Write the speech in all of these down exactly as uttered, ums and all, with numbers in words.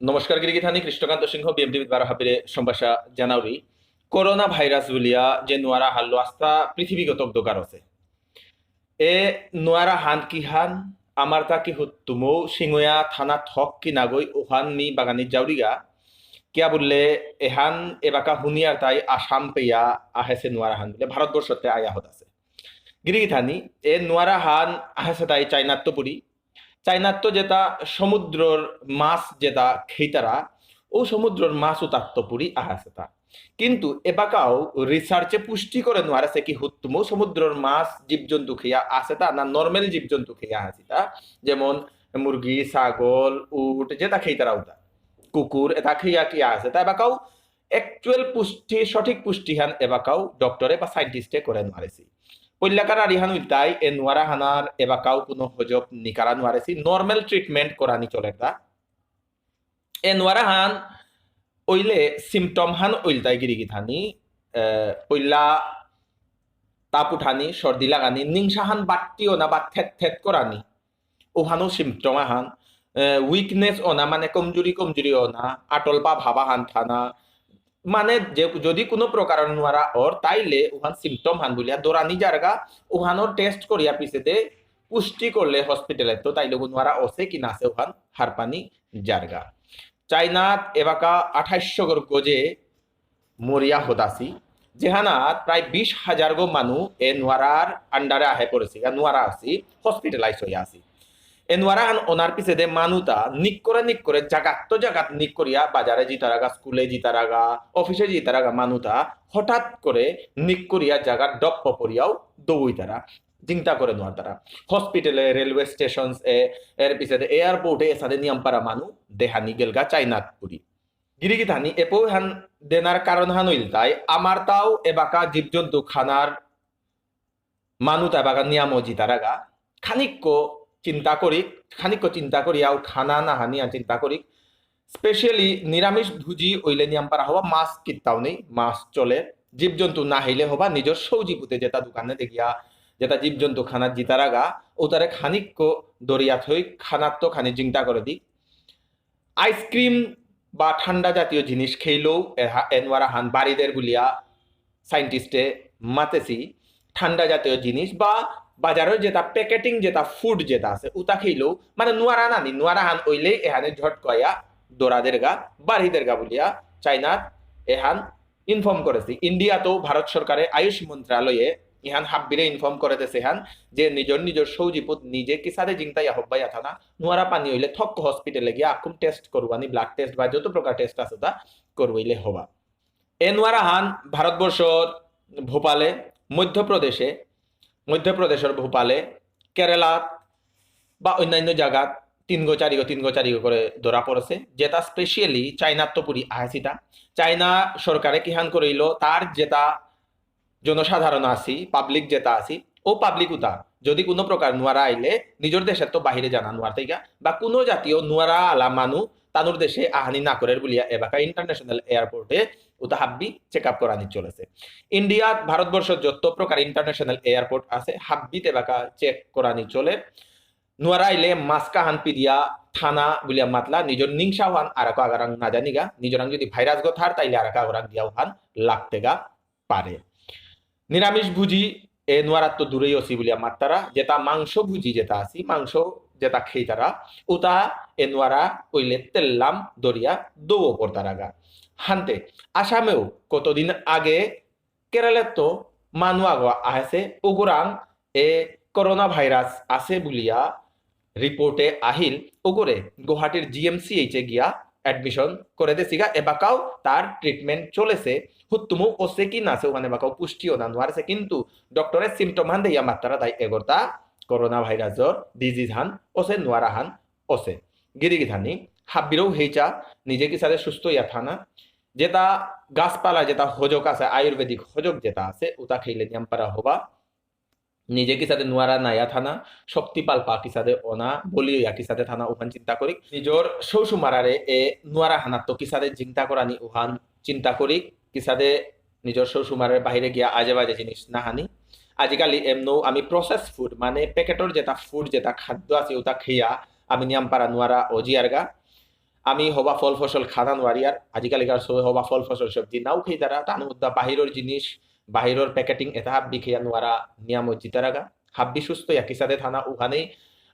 নমস্কার, গিরিগিথানি কৃষ্ণকান্ত সিংহ, বিএমটিভি বারো হাবিরে সম্ভাষা জানাউরি। করোনা ভাইরাস বুলিয়া যে নুয়ারা হাল্লো আস্তা পৃথিবীগত দোকার আছে। এ নুয়ারা হান কি হান, আমার তা কি হুত্তুমো, সিঙ্গয়া থানা থক কি নাগই, ওহান মি বাগানি যাউরিগা। কিয়া বুললে, এহান এবাকা হুনিয়ার তাই আসাম পেয়া আহেসে নুয়ারা হান বুলে, ভারতবর্ষতে আয়া হত আছে। গিরিগিথানি, এ নুয়ারা হান আহেসে তাই চাইনাত্ত পুরি। চাইনাত্ত যেতা সমুদ্রর মাছ যেতা খেইতারা, ও সমুদ্রর মাছ উতাত্ত পুরি আহেসে তা। কিন্তু এবাকাও রিসার্চে পুষ্টি করে নুয়ারেসে কি হুত্তুমো সমুদ্রর মাছ জীবজন্তু খেয়া আছে তা না নরমাল জীবজন্তু খেয়া আছে তা, যেমন মুরগি, ছাগল, উট যেতা খেইতারা উতা, কুকুর এতা খেয়া কি আছে তা এবাকাও অ্যাকচুয়াল পুষ্টি, সঠিক পুষ্টিহান এবাকাও ডক্টরে বা সায়েন্টিস্টে করে নুয়ারেসি। পল্লাকার আরিহান উল্টাই এ নুয়ারা হানার এবাকাও কোনো হজব নিকারা নুয়ারেসি, নরমাল ট্রিটমেন্ট করানি চলের তা। এ নুয়ারা হান ওইলে সিমটম হান ওইলতাই গিরিগিথানি, এ, পইলা তাপ উঠানি, সর্দি লাগানি, নিংসা হান বাট্টিও না বা থেত থেত করানি, ওহানো সিমটম আহান, এ, উইকনেস অনা মানে কমজুরি কমজুরি অনা, আটলপা ভাবা হান থানা, মানে যে যদি কোনো প্রকার নুয়ারা অর তাইলে ওহান সিমটম হান বুলিয়া দৌড়ানি জারগা, ওহানো টেস্ট করিয়া পিছেতে পুষ্টি করলে হসপিটালে তো তাইলে নুয়ারা অসে কি নাসে ওহান হারপানি জারগা। চাইনাত এবাকা আঠাইশশো গর গজে মরিয়া হতাসি, যেহানাত প্রায় বিশ হাজার গো মানু এ নুয়ারার আন্ডারে আহে পড়েসি, গা নুয়ারা আসি, হসপিটালাইজ হইয়া আসি। এ নুয়ারা হান ওনার পিছে দে মানুতা নিক করে নিক করে জাগাত তো জাগাত নিক করিয়া বাজারে জিতারাগা, স্কুলে জিতারাগা, অফিসে জিতারাগা মানুতা হঠাৎ করে নিক করিয়া জাগাত ডপ্প পড়িয়াও দৌইতারা। চিন্তা করে নোয়ারতারা। হসপিটালে, রেলওয়ে স্টেশন এ, এর পিছে এয়ারপোর্টে এসাদে নিয়াম পারা মানু দেহানি গেলগা চাইনাত পুরি। গিরিগিথানি এপো হান দেনার কারণ হান হইল তাই আমার তাও এবাকা জীবজন্তু খানার মানু তা এবাকা নিয়ামও জিতারাগা। খানিক্য চিন্তা করি, খানিক্য চিন্তা করি আও খানা না হানি আর চিন্তা করি। স্পেশালি নিরামিষ ভুজি ওইলে নিয়াম পারা হওয়া মাছ কিত্তাও নেই, মাছ চলে। জীবজন্তু না হইলে হবা নিজের সৌজিপুতে যেটা দোকানে দেখিয়া যেটা জীবজন্তু খানা জিতারাগা, ওটারে খানিক্য দরিয়া থই খানার তো খানি চিন্তা করে দি। আইসক্রিম বা ঠান্ডা জাতীয় জিনিস খেলেও এহা-, এ নুয়ারা হান বাড়িদের বুলিয়া সায়েন্টিস্টে মাতেছি। ঠান্ডা জাতীয় জিনিস বা বাজারের যেটা প্যাকেটিং যেটা ফুড যেটা আছে ওটা খেলেও মানে নুয়ারা নানি, নুয়ারা হান ওইলেই এহানে ঝট কয়া দৌড়া দেরগা, বাড়ি দেরগা বুলিয়া চাইনাত এহান ইনফর্ম করেছি। ইন্ডিয়াতেও ভারত সরকারে আয়ুষ মন্ত্রালয়ে ইহান হাব্বিরে ইনফর্ম করে দেছে হান যে নিজের নিজের সৌজিপুত নিজে কিসাদে জিংতা ইয়া হব্বা ইয়া থানা, নুয়ারা পানি হইলে থক হসপিটালে গিয়া আকুম টেস্ট করবানি, ব্লাড টেস্ট বা যত প্রকার টেস্ট আছে তা করবইলে হবা। এ নুয়ারা হান ভারতবর্ষর ভোপালে, মধ্যপ্রদেশে, মধ্যপ্রদেশর ভোপালে, কেরালাত বা অন্যান্য জায়গাত তিনগো চারিগো তিনগো চারিগো করে ধরা পড়েছে, যেটা স্পেশালি চাইনাত্ত পুরি আহেসিতা। চাইনা সরকারে কিহান করিল, তার যেটা জনসাধারণ আছি, পাবলিক যেটা আছি, ও পাবলিক উতা যদি কোনো প্রকার নুয়ারা আইলে নিজের দেশের তো বাহিরে জানা নুয়ার থাইকা বা কোনো জাতীয় নুয়ারা আলা মানু তানুর দেশে আহানি না করের বুলিয়া এবাকা ইন্টারন্যাশনাল এয়ারপোর্টে উতা হাব্বি চেক আপ করানি চলেছে। ইন্ডিয়াত ভারতবর্ষ যত প্রকার ইন্টারন্যাশনাল এয়ারপোর্ট আছে হাব্বিতে এবাকা চেক করানি চলে। নুয়ারা আইলে মাস্ক আহান পিদিয়া থানা বুলিয়া মাতলা নিজের নিংসা হান আরাকো আগারাং না জানিগা, নিজরাং যদি ভাইরাস গো থার তাইলে আরাকো আগারাং দিয়াও হান লাগতেগা পারে। নিরামিষ ভুজি এ নুয়ারাত তো দূরেই অসি বুলিয়া মাত্তারা, যেটা মাংস ভুজি যেটা আছি, মাংস যেটা খেইতারা, ওটা এ নুয়ারা ওইলে তেল্লাম দরিয়া দৌ পড়তারাগা। হানতে আসামেও কতদিন আগে কেরালাত তো মানু আগো আহেছে, উগুরাং এ করোনা ভাইরাস আছে বুলিয়া রিপোর্টে আহিল, উগুরে গুয়াহাটির জিএমসিএইচ এ গিয়া অ্যাডমিশন করে দেসিগা, এবাকাও তার ট্রিটমেন্ট চলেছে। হুত্তুমু ওসে কি নাছে ওখানে বাকাও পুষ্টিও না নুয়ারেছে, কিন্তু ডক্টরের সিমটম হান দেইয়া মাত্তারা তাই এগরতা করোনা ভাইরাসর ডিজিজ হান ওসে নুয়ারা হান ওসে। গিরিগিথানি হাব্বিরও হেইচা নিজে কিসাদে সুস্থ ইয়া থানা, যেটা গাছপালা যেটা হজক আছে, আয়ুর্বেদিক হজক যেটা আছে, ওটা খেলে নিয়াম পারা হবা। নিজে কিসাদে নুয়ারা নায়া থানা, শক্তি পালপা কিসাদে অনা, বলি ইয়া কিসাদে থানা, ওখান চিন্তা করি। নিজের সৌসুমারারে এ নুয়ারা হানাত তো কিসাদে চিন্তা করানি, ওখান চিন্তা করি। কিসাদে নিজের সৌসুমারের বাইরে গিয়া আজে বাজে জিনিস না হানি। আজিকালি এমনও আমি প্রসেস ফুড, মানে প্যাকেটর যেটা ফুড, যেটা খাদ্য আছে, ওটা খেয়া আমি নিয়াম পারা নুয়ারা অজিয়ারগা। আমি হবা ফল ফসল খানা নোয়ারিয়ার, আজিকালিকার সবে হবা ফল ফসল সবজি নাও খেয়ে তারা, তানু উদ্দা বাহিরর জিনিস, বাহিরর প্যাকেটিং এতা হাব্বি খেয়া নোয়ারা নিয়াম জিতারাগা। হাব্বি সুস্থ একই সাথে থানা উহানেই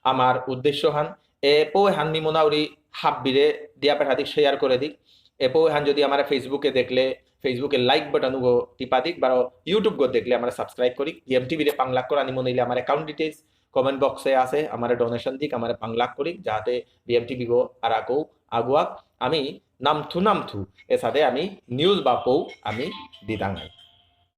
আমার উদ্দেশ্য হান। এপো হান মি মনাউরি হাব্বিরে দিয়া পেঠা দিক, শেয়ার করে দিক। এপো হান যদি আমার Facebook-এ দেখলে, Facebook-এ লাইক বাটন উগো টিপা দিক, বারো YouTube গো দেখলে আমার সাবস্ক্রাইব করি। বিএমটিভি রে পাংলাক করানি মনে হইলে আমার অ্যাকাউন্ট ডিটেলস কমেন্ট বক্সে আছে, আমার ডোনেশন দিক, আমার পাংলাক করি, যাতে বিএমটিভি গো আর আকো আগুয়াক। আমি নামথু নামথু এসাদে আমি নিউজ বাপৌ আমি দিতাঙাই।